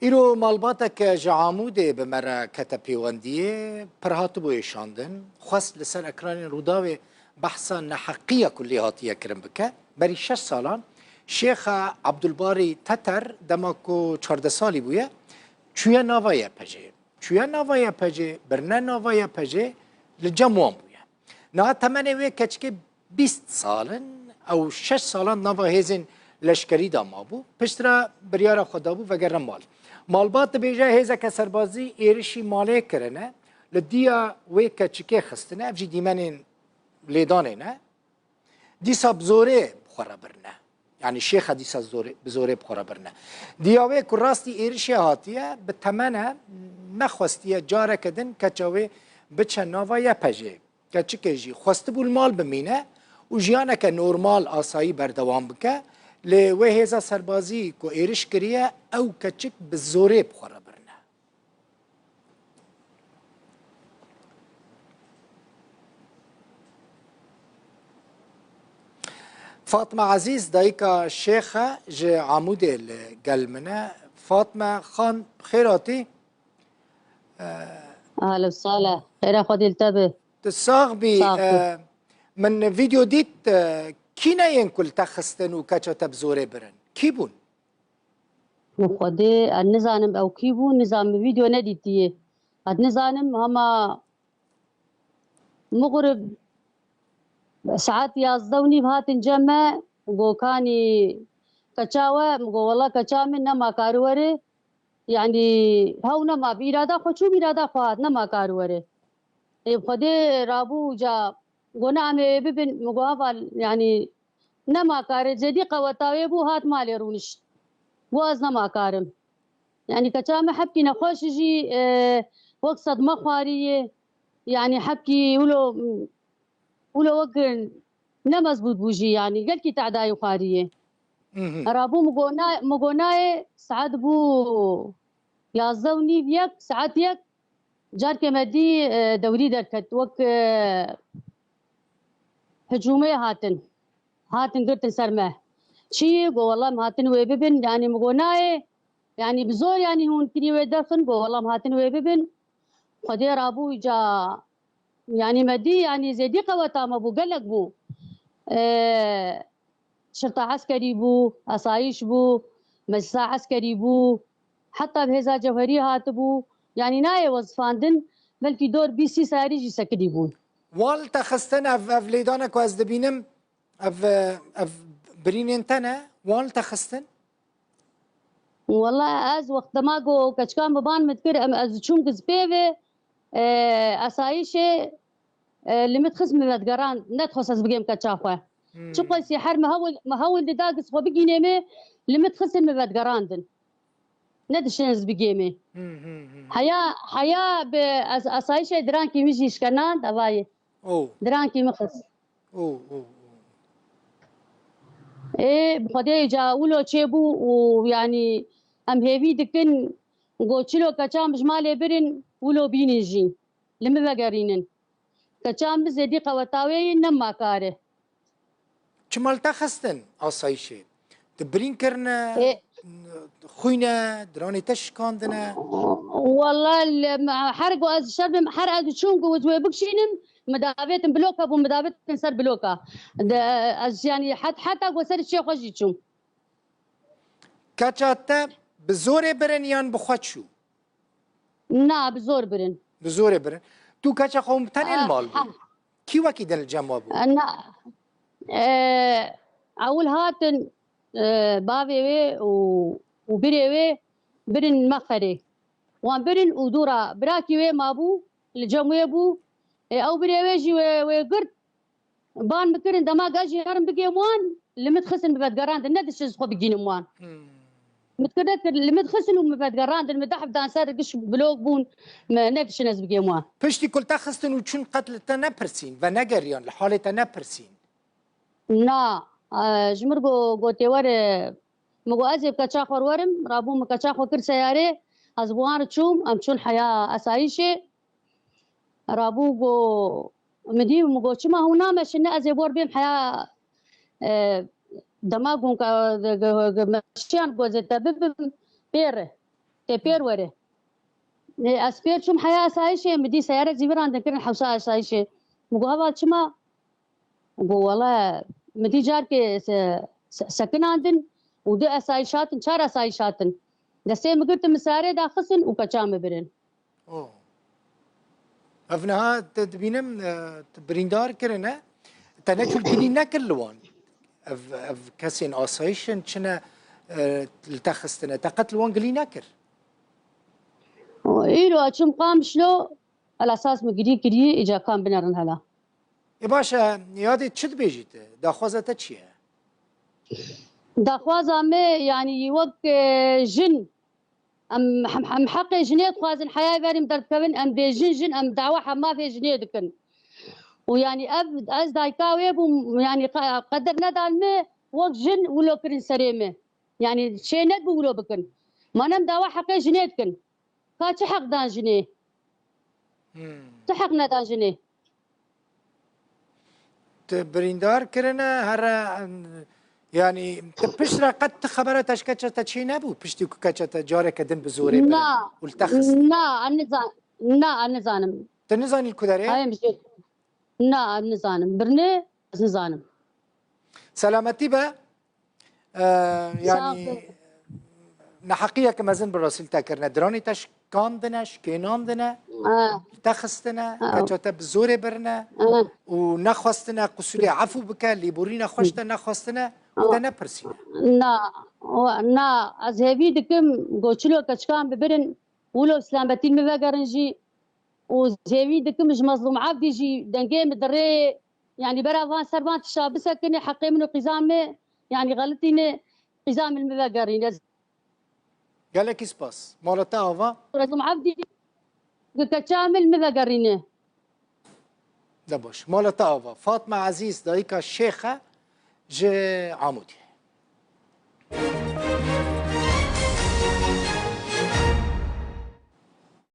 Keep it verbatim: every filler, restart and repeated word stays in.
Îro malbateke ji Amûdê bi me re kete pêwendiyê, pir hatibû êşandin. Xwest li ser ekranên Rûdawê behsa neheqiya ku lê hatiye kirin bike. Berî şeş salan Şêxa Abdulbarî Teter, dema ku çardeh salî bûye, çûye nava Y P C'ê. Çûye nava Y P C'ê, birine nava Y P C'ê, li cem wan bûye. Niha temenê wê keçikê bîst sal in, ew şeş salan nava hêzên leşkerî de mabû. Piştre biryara xwe dabû vegere mal. Malbat dibêje hêzeke serbazî êrişî malê kirine, li diya wê keçikê xistine, ev jî dîmenên lêdanê ne. Dîsa bi zorê bi xwe re birine. Yanî Şêxa dîsa zorê, bi zorê bi xwe re birine. Diya wê ku rastî êrişê hatiye, bi temene nexwestiye careke din keça wê biçe nava Y P C'ê. Keçikê jî xwestibû li mal bimîne û jiyaneke normal, asayî berdewam bike. Lê wê hêza serbazî ku êriş kiriye, ew keçik bi zorê bi xwe re birine. Fatma Ezîz, dayika Şêxe, ji Amûdê li gel min e. Fatma Xan, bi xêr hatî. Ahla sala. Xêra Xwedê li te be. Tu sax bî. Sax bî. E, min vîdeo dît, e, kî ne yên ku li te xistin û keça te bi zorê birin? Kî bûn? Xwedê, ez nizanim ew kî bû, nizanim, vîdeo nedîtiye. Ez nizanim, hema mixurib saet yazdeh û nîv hatin cem me, go kanî keça we, min go wela keça min nema kar were. Yanî hew nema, bi îrada xwe çû, bi îrada xwe hat, nema kar were. Ê, bi Xwedê rabû ca go ne em ê bibin, min go heval, yanî nema kar e, zêdî qeweta wê bû, hat malê rûnişt. Go ez nema karim. Yanî keça me hebkî nexweş jî, e, wek sedme xwarî ye. Yanî hebkî wilo, wilo wek ne mezbût bû jî, yanî gelkî tedayî xwarî ye. Mhm. Rabû min go na-, min go nayê, saet bû yazdeh û nîv, yek, saet yek, carkê me dî, e, dewrî derket, wek, e, hicûmê hatin. Hatin girtin ser me. Çi ye? Go wela em hatin wê bibin, yanî min go nayê, yanî bi zor, yanî hûn kirî wê derxin, go wela em hatin wê bibin. Xwedê rabû ca, yanî me dî, yanî zêdî qeweta me bû, gelek bû. E, şirta eskerî bû, asayîş bû, meclisa eskerî bû, heta bi hêza cewherî hatibû. Yanî nayê wezifandin, belkî dor bîst sî sayarî jî sekidî bûn. Wan li te xistin ev, ev lêdane ku ez dibînim, ev, ev birînên te ne? Wan li te xistin? Wela ez wexta ma go keçikan bi ban min dikir, em, ez çûm ki zipê ve, e, asayîşê, e, li min dixist min vedigerand, nedixwest ez bigêm keça xwe. Hmm. Çiqasî her me hewl, me hewl dida ki xwe bigînê me, li min dixistin min vedigerandin. Nediştin ez bigêm ê. Hmm, hmm, hmm. Heya, heya bi as-, asayîşê dirankî min jî şikenan, devayê. Oh. Dirankî min xist. Oh, oh, oh. Ê, bi Xwedê ca wilo çêbû û, yanî, em hêvî dikin, go çilo keça min ji malê birin, wilo bînin jî. Li min vegerînin. Keça min zêdî qeweta wê yê nema kar e. Çima li te xistin asayîşê? Tu birîn kirine, Ê. xwîne, diranê te şikandine? Wela li, her ku ez şer bim, her ez çûm ku ez wê bikişînim, min davêtin bloka bû, min davêtin ser bloka. De, ez, yanî, het-, heta ku ser çê xwe jî çûm. Keça te bi zorê birin yan bi xwe çû? Na, bi zor birin. Bi zorê birin. Tu keça xwe hûn bi tenê li Ah, mal bû? ah. Kî wekî din li cem we bû? Na, e, ewil hatin, e, bavê wê û, û birê wê birin Mexerê. Wan birin û dûra birakî wê mabû, li cem wê bû. E, ew birê wê jî wê, wê girt, ban min kirin, dema gel jî herin bigêm wan, li min dixistin min vedigerandin, nediştin ez xwe bigînim wan. Hmm. Min dikir nekir, li min dixistin û min vedigerandin, min deh hevdan ser giş blok bûn, min nediştin ez bigêm wan. Piştî ku li te xistin û çûn, qet li te nepirsîn, venegeriyan, li halê te nepirsîn? Na, e, ji mir go-, gotê were, min got, "Ez ê bi keça xwe werim." Rabû min keça xwe kir seyarê, ez bi wan re çûm, em çûn heya esayîşê. Rabû got, min dî, min got, "Çima hûn nameşin, ne ez ê bor bêm heya, e, dema gon ka, ge-, ge-, ge-, meşiyan, got, ez ê te bibim pê re." Tê pêr were. E, ez pêr çûm heya esayîşê, min dî seyare zîvirandin kirin hewsa esayîşê. Min got, heval çima? Got, wele min dî carkê se, se, sekinandin û du esayîş hatin, çar esayîş hatin. Destê min girtin, min seyarê daxistin û keça min birin. Oh. Ev niha te dibînim, e, te birîndar kirine. Te neçû gilî nekir li wan. Ev, ev kesên asayîş in, çine, e, li te xistine. Te qet li wan gilî nekir. Îro çûm Qamişlo, hela esas min girî kirî, îca kan binerin hela. Ê baş e, Yadê, çi dibêjî te? Daxwaza te çi ye? Daxwaza me, yanî wek, e, jin, em, em, em heqê jinê dixwazin, heyayê verî min derdikevin, em bêjin jin, em dawa hema vê jinê dikin. Û yanî ev, ez dayika wê bûm, yanî qe-, qedir nedan me, wek jin wilo kirin serê me. Yanî çê nedibû wilo bikin. Ma em dawa heqê jinê dikin. Ka çi heq dan jinê? Hmm. Çi heq nedan jinê? Tu birîndar kirine, here, yanî tu pişt re qet tu xebera te ji keça te çê nebû, piştî ku keça te careke din bi zorê birin Na, û li te xistin? Na, ez nizan-, na, ez nizanim. Tu nizanî li ku derê ye? Hayê min jê. Na, ez nizanim. Birine, ez nizanim. Selametî be. Ee, Sağ yanî ol. Neheqiyeke mezin bi rastî li te kirine. Diranê te şikandine, şikênandine, Ha. Li te xistine, Ha. Keça te bi zorê birine Ha. Û nexwestine qusûrê efû bike, lêborîna xwe ji te nexwestine û Ha. Te nepirsîne. Na, o, na, ez hêvî dikim, go çilo keçikan bibirin, wilo selametî min vegerin jî û hêvî dikim ji Mezlûm Evdî jî dengê min di rê, yanî bera van ser van tişta bisekine, heqê min û qîza min, yanî xelitîne, qîza min li min vegerîne. Gelekî spas. Mala te ava? Mezlûm Evdî, gi keça min li min vegerîne. De baş. Mala te ava. Fatma Ezîz, dayika Şêx e, ji Amûdê.